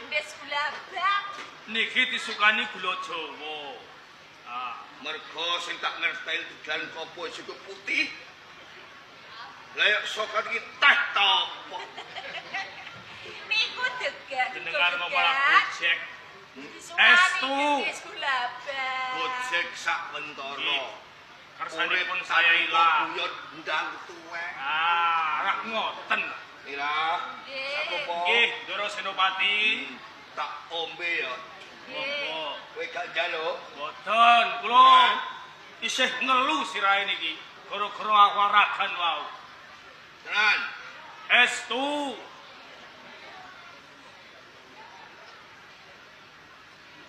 Gendis gulabang. Niki disukani gula Jawa. Ah, Mergo sing tak ngerteni dalan kopo iku putih. Lah ya sokat iki teh ta apa? Niku degak jenengan kok malah gojek. Disukani Estu. gendis gulabang. Gojek sak mentara. Kersanipun saya ilang. Guyon ndang tuwek. Ah, rak ngoten. Ira, Nggih. sakopo? Nggih, Ndoro Senopati. Tak ombe ya. Nggih. Monggo. Kowe gak njaluk? Boten, kula isih ngelu sirahe niki. Gara-gara waragan wau. Tenan. Estu.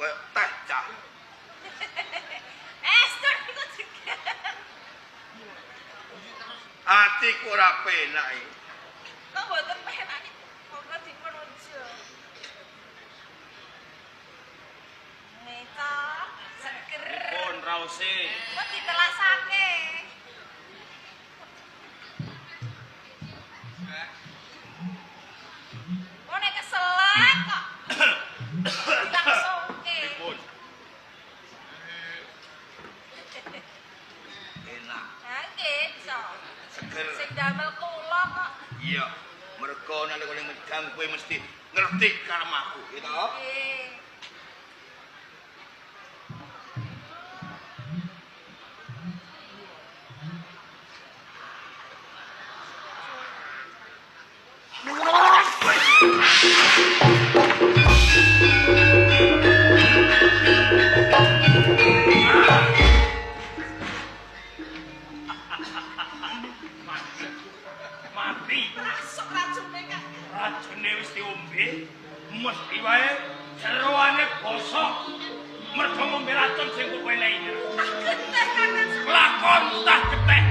Koyo teh cah. Estu niku degak. Atiku ora penak iki. Kok mboten penak? Monggo dipun ujo. Neka seger. Pun raose. Kok ditelasake? Kok nek keselak kok dilangsungke. Pripun? Enak, Ha nggih, bisa. seger. Sing damel kula kok. Iya, mergo nalika ning medang kowe mesti ngerti karmaku, ya toh? Nggih. Mati. Rasuk racune Kak. Racune wis diombe, mesti wae jeroane bosok. Mergo ngombe racun sing kok wenehi. Getih Kakang. Lakon mutah getih.